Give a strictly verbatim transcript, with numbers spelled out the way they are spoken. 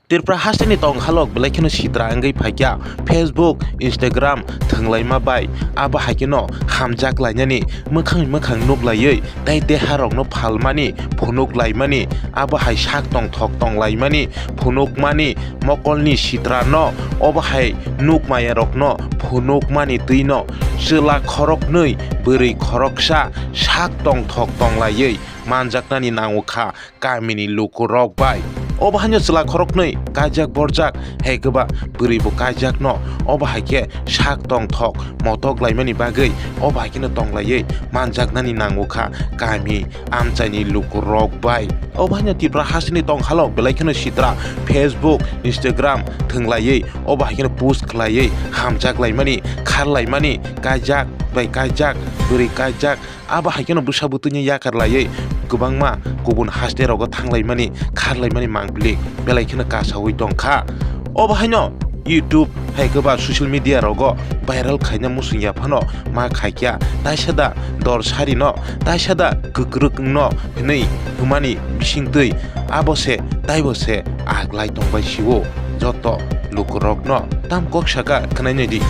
Tripura hasteni tonghalok belai kheno sitra wngwi phaikha Facebook, Instagram thwnglaima bai. Abo hai kheno hamjak lainani mwkhang mwkhang nuklaiwi tei deharokno phalmani, phunuk laimani, abo hai sak tongthok tonglaimani, phunukmani, mokolni sitrano obo hai nukmayarokno phunukmani twino chwla khoroknwi bwrwi khoroksa sak tongthok tonglaiwi manjaknani nango kha kamini lukurok bai. Obo haino chwla khoroknwi kaijak borjak, hai kwba bwrwi bo kaijakno obo hai khe sak tongthok motok laimani bagwi obo hai kheno tonglaiwi manjaknani nango kha kami amchaini lukurok bai. Obo haino Tripura hasteni tonghalok belai kheno sitra Facebook, Instagram thwnglawi obo hai kheno post khlaiwi hamjak laimani, khar laimani, kaijak bai kaijak, bwrwi kaijak, abo hai kheno bwsa bwtwini yakar laiwi kwbangma kubun haste rogo thang laimani, khar laimani mangpili belai kheno kasawi tongkha. Obo haino YouTube hai kwba social media rogo viral khaina muchung ya phano ma khaikya, taisa da dor sarino, taisa da kwkrwk wngno hwnwi hwnmani bisingtwi abo se taibo se aglai tongbai sio joto lukurokno. Tam kok saka khwnai nai di.